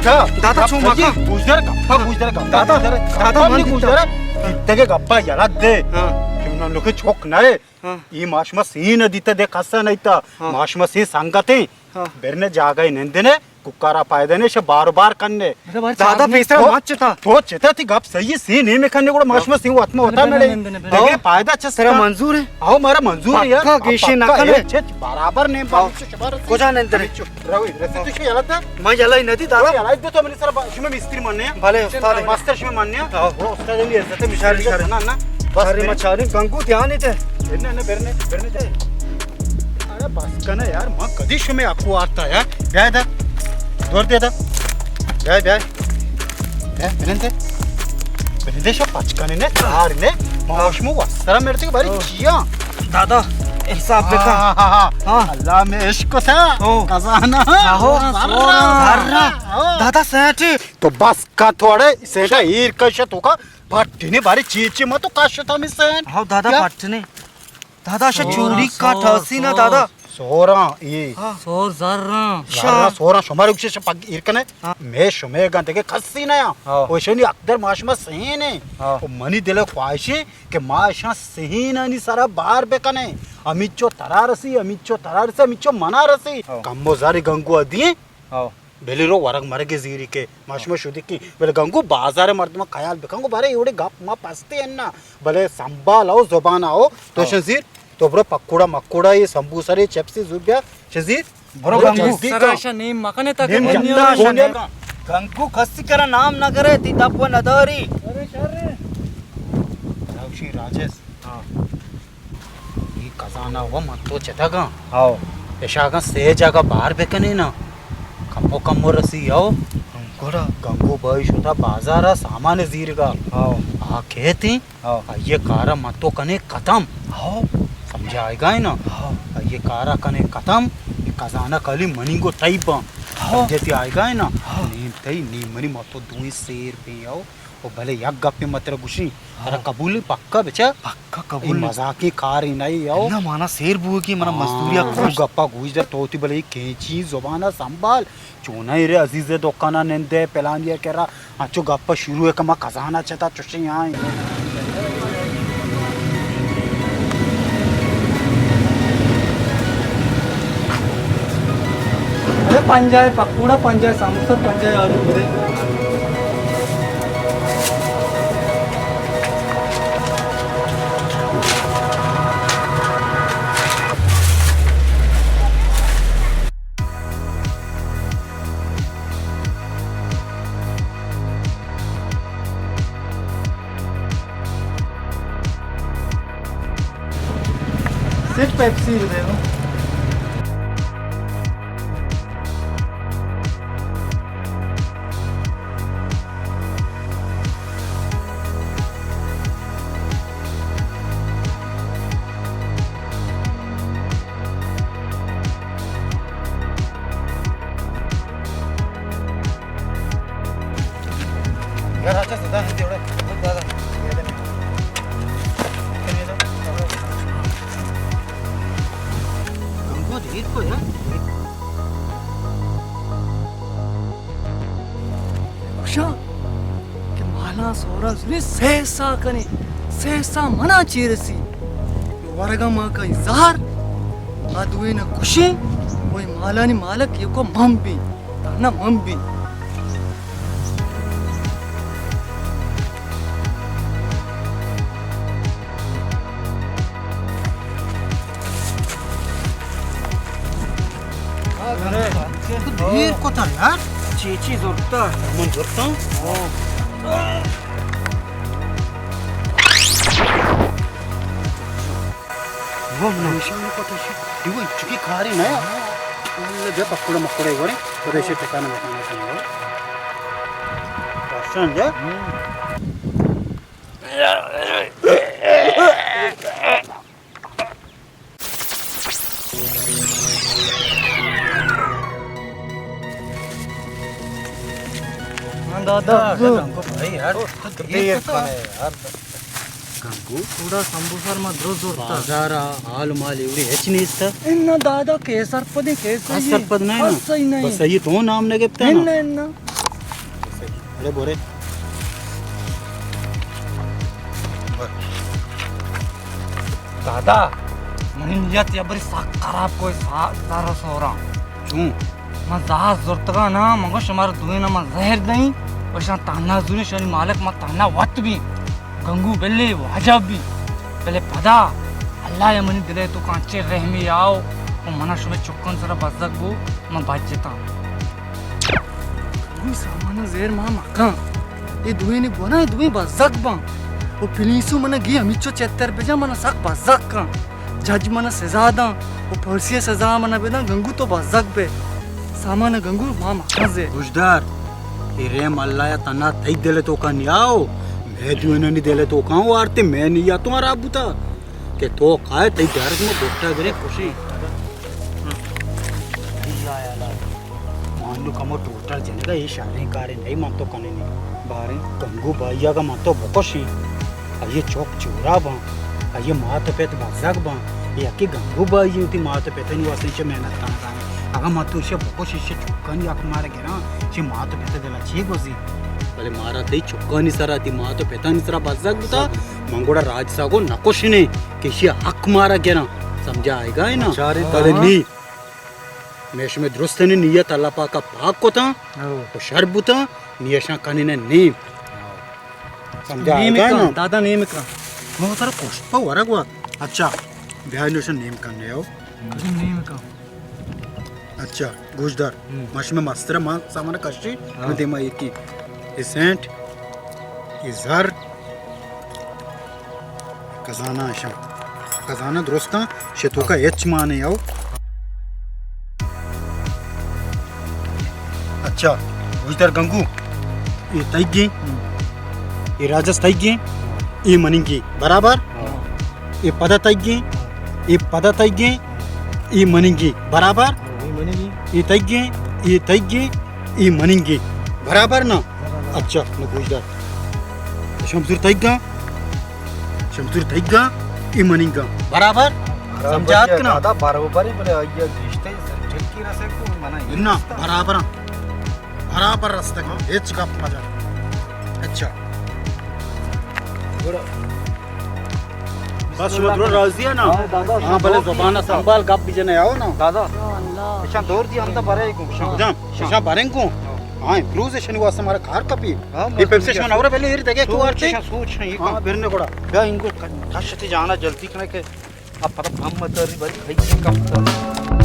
دادا، چون مکن. گوشدار، گپا گوشدار، گپا دادا، گوشدار. دادا، گپا من نی دیتا. گوشدار. دیتگے گپا یلہ دے. ہاں. کہ من لوکے چوک نہ. ہاں. ای ماشما سین دیتا دے کسا نیتا. ہاں. ماشما سین سنگتے. ہاں. برنے جاگہ نندنے، کوکارا پائدنے، شہ بار بار کننے. دادا، پیسرا تو، مچ تا. تو چتا تی گپ صحیح سی نی مکنے گڑا ماشما سی وت ما وتا مڑے. دگے پائدہ چس ترا منظور ہے؟ او مارا منظور ہے یار. پکا گیشے نہ کنے. چچ برابر نیم. کجا نندنے؟ روی، رسی تو شی یلہ دا؟ ما یلہ ہی ندی دادا. یلہ دے تو منی سر با-، شما مستری مننے. بلے استاد. مستر شما مننے. ہاں. وہ استاد علی عزت ہے، شاری، شاری. نا، نا. بس ساری ما چاریں گنگو دھیان تے. برنے، برنے، برنے تے. ارے بس کنے یار، ما کدی شما اکو آرتا یار. بیا دا. دور دے دا. بیا، بیا. بیا، بنندے. بنندے شو پچ کنے نے، تار نے. ما شما وسرا مرتے باری چیا. دادا، حساب بکن. ہاں، ہاں، ہاں. ہاں. اللہ میں عشق تھا. او. خزانہ. آہو، سورا. سورا. ہاں. دادا سیٹھ. تو بس کا تھوڑے، سیٹھ ایر کش تو کا، پٹنے باری چی چی ما تو کش تھا می سیٹھ. ہاں، دادا پٹنے. دادا شا چوری کا ٹھاسی نا دادا. سورا، ای. ہاں. سور زراں. زراں، سورا، شمار اکشے شا پگ ایر کنے. ہاں. میں شمے گندگے کسی نیا. ہاں. او شنی اکدر ماشما سینے. ہاں. او منی دل خواہشی کہ ما اشاں سہینانی سرا بار بکنیں. ہمیچو ترا رسی، ہمیچو ترا رسی، ہمیچو منا رسی. ہاں. کمو زر گنگو ءَ دیں. ہاں. بلے رو ورگ مرگ زیری کہ ما شما شدی کی. بلے گنگو بازار مردم خیال بکن گو بارے ایوڑے گپ ما پستے انا. بلے سنبھال او زبان او تو. ہاں. شن زیر تو برو پکوڑا مکوڑا، یہ سمبوسہ رے، چپس زور بیا. شن زیر. برو گنگو. جلدی سرا کا. شا نیم مکنے تا نیم کہ جندا بنیا شا شنے. نیم. گنگو کسی کرا نام نہ کرے، تی دپ و نداری. ارے شر. راوشی راجس. ہاں. ای خزانہ و من تو چتگاں. ہاؤ. اشاگاں سے جگہ بار بکنے نا. کمو کمو رسی ہاؤ. گڑا. گنگو بائی شتا بازارا سامان زیرگا. ہاؤ. آ کہتی. ہاؤ. آئیے کارا من تو کنے ختم. ہاؤ. سمجھا آئے گا نا؟ ہاؤ. آئیے کارا کنے ختم. یہ خزانہ کلی منی گو ٹائپ باں. ہاؤ. سمجھے تی آئے گا نا؟ ہاؤ. نیم تئی، نیم منی، ما تو دوئیں سیر پہ آؤ. او بلے یک گپے ما ترا گوشیں. ہاؤ. ترا قبول پکا بچا؟ پکا قبول. مزاقی کار ہی نہیں آؤ. نہ مانا سیر بوگی منا مزدوری. ہاں، کش. گپا گوش دے تو تی بلے کینچی زبانا سنبھال. چونہ ایرے عزیز دکانا نندے پلانی ءَ کرا انچو گپ شروع ہے کہ ما خزانہ چتا چشیں آئیں. ارے پنجاہ پکوڑا، پنجاہ سموسہ، پنجاہ آلو پورے. سیٹ پیپسی دے دو. یار، اچھا، سدا نہیں دیوڑے. دادا. گنگو دیر کو یار. بخشا کہ مالاں سورا زوری سہ سا کنی، سہ سا منا چی رسی. ورگا ما کئی زہر، آ دوئے نہ کشیں، وہی مالانی مالک یکو من بی، تہنا من بی. تو دیر کتا یار. چی چی زرتا؟ من زرتا. وہ نشان کتا شی. دیو چکی کاری نہ. اللہ جا پکوڑا مکوڑے گورے. تو ایسے ٹکانا بتانا چاہیے. پسند ہے. ہاں دادا. گنگو بھائی یار، تو دیر کنے یار. گنگو. تھوڑا سمبوسہ ما درست زورتا. بازار حال مال ایوڑی ہچ نیست. انا دادا کے سرپدیں، کے صحیح. سرپد نہیں نا. صحیح نہیں. بس یہ تو نام نہ گپتا نا. انا، انا. بورے، بورے۔ دادا، منی نیت یا بری سک خراب کوئی سا-، سر سوراں۔ چون؟ من زاز زرتگا نا، من گوشت شمارا دوئینا من زہر دئیں، و شان تہنا زوریں، شانی مالک من تہنا وت بی۔ گنگو بلے واجہ بی۔ بلے پدا اللہ یا منی دلے تو کانچے رحمی آو، و منا شمے چکن سرا بزگ بو، من بچ جتاں۔ دوئیں سامانا زہر ما مکن۔ اے دوئیں گناہ، اے دوئیں بزگ بان۔ و پولیسو منا گی ہمیچو چتر بجا، منا سک بزگ کن۔ جج منا سزا دان و پھانسی سزا منا بدان، گنگو تو بزگ بے۔ سامان گنگو ما مکن زے۔ گوشدار، اے رحم اللہ یا تنا تئی دل توکا نیاو، میں دوئینانی دل توکا وارتے، میں نیتوں خراب بوتا کہ تو کائے تئی درد میں گوٹا گرے خوشی۔ مانو کمو ٹوٹل جنگا، اے شریں کارے نہیں، من تو کننی۔ باریں۔ گنگو بائی اگا من تو بکشیں، آئی چوک چورا باں، آئی مات پت بزگ باں، اے یکی گنگو بائی وتی مات پتانی واسطے چہ محنت کنگا۔ اگا من تو ایشی بکشیں، ایشی چکانی حق مارا گراں، ایشی مات پت دلا چے گوزی؟ بلے مارا تئی چکانی سرا، تئی مات پتانی سرا بزگ بوتا، من گوڑا راج ساگو نکشنے کہ ایشی حق مارا گراں۔ سمجھا آئیگا ہے نا؟ بلے نی۔ میں شمے درستیں نیت اللہ پاکا پاک کتاں، او۔ و شر بوتاں، نی اشاں کننے نیم۔ سمجھا نیم آئیگا کن، نا؟ دادا نیم کن۔ من سر کشت پہ ورگ وا۔ اچھا، بیا نی اشاں نیم کن نیو۔ نیم کن۔ اچھا، گوشدار۔ ہم۔ ما شمے مستر ما سامان کشی، ہاں۔ من دیما ایکی۔ اے سینٹ، اے زر، خزانہ اشاں۔ خزانہ درستاں، شے توکا ہچ مانے او۔ اچھا، گوشدار گنگو، اے تئیگیں، اے راجس تئیگیں، اے مننگی، برابر؟ اے پدا تئیگیں، اے پدا تئیگیں، اے مننگی، برابر؟ اے تئیگیں، اے تئیگیں، اے مننگی، برابر نا؟ اچھا، نو گوشدار۔ شمزور تئیگاں، شمزور تئیگاں، اے مننگاں۔ برابر؟ سمجھات کنا؟ دادا برابر ہے، بلے آئی گیشتے سر ٹھیک کی رسے کو منا یہ نا، رستا۔ برابر ہاں۔ برابر رستگاں، ہچ گپ مجا۔ اچھا۔ بس شما درو راضی ہے نا؟ ہاں، دادا، ہاں، بلے زبان سنبھال گپ بجنے آؤ نا۔ دادا، اشان دور دی ہم تو برے کو۔ اشان بریں کو۔ ہاں، امروز اشانی واسطہ ہمارا کار کپی۔ ہاں، یہ پیپسی شما نورا پہلے ہیر دگے تو آرتے۔ سوچ نہیں، ہاں، برنے گوڑا۔ بیا انگو کشتی جانا جلدی کنے کہ اب پتہ ہم مت ری بھائی کھائی کم تھا۔